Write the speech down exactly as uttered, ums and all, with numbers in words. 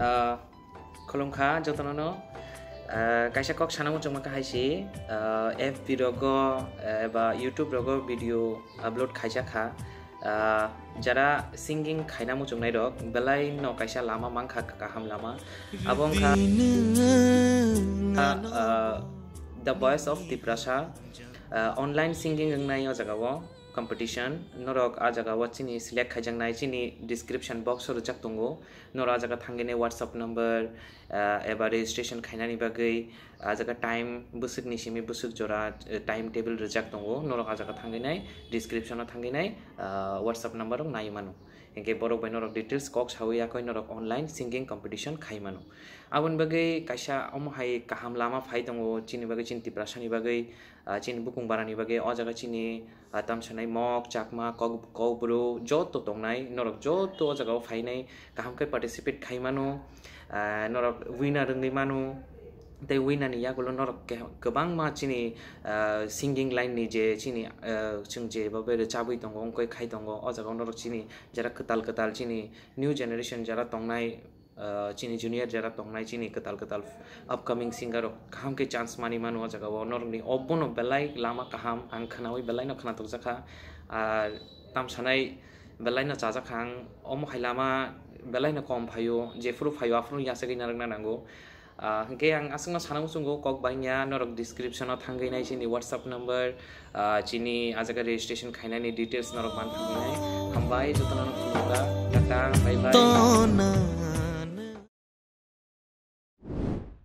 Ah, khulumkha jotono no. Ah, kaisa kok sana muchungma kha hai si, ah, F B rogo, eh, eba YouTube rogo video upload khaijak kha. Ah, jara singing khaina muchungnai rok belai no kaisa lama mankha, kaham lama. Abo wngkha, ah, ah, The Voice of Tiprasa, ah, online singing wngnai o jaga o competition. Norok a jaga o chini select khaijaknai, chini description box o rijak tongo. Norok a jaga thangwi nai WhatsApp number, ah, eba registration khainani bagwi a jaga time bwswkni simi bwswk jora, eh, time table rijak tongo. Norok a jaga thangwi nai description o thangwi nai, ah, WhatsApp number rok nai mano. Hinkhe borok bai norok details kok sawi yakwi norok online singing competition khai mano. Aboni bagwi kaisa omo hai kaham lama phai tongo chini bagwi, chini Tiprasani bagwi, ah, chini bukung barani bagwi o jaga chini, ah, tamsanai Mok, Chakma, Kok-, Kokbru joto tongnai, norok joto o jaga o phainai kaham khe participate khai mano, ah, norok winner wngwi mano. Tei winner ni yagulo norok ke-, kwbangma chini, ah, singing line ni je chini, ah, chwng je babe rwchabwi tongo, wngkoi khai tongo, o jaga o norok chini jara kwtal kwtal chini new generation jara tongnai, ah, chini junior jara tongnai, chini kwtal kwtal upcoming singer rok kaham khe chance mani mano o jaga o. Norokni obono belai lama kaham ang khwnawi belai no khwnatok jakha. Ah, tamsanai belai no chajak kha ang, omo hai lama belai no kom phaio, jephuru phaio aphuru yachagwi narwkna nango. Ah, hwnkhe ang aswkno sana muchungo kok bangya, norok description o thangwi nai chini WhatsApp number, ah, chini a jaga registration khainani details norok man thangwi nai. Hambai jotono no khulumkha, tata, bye bye.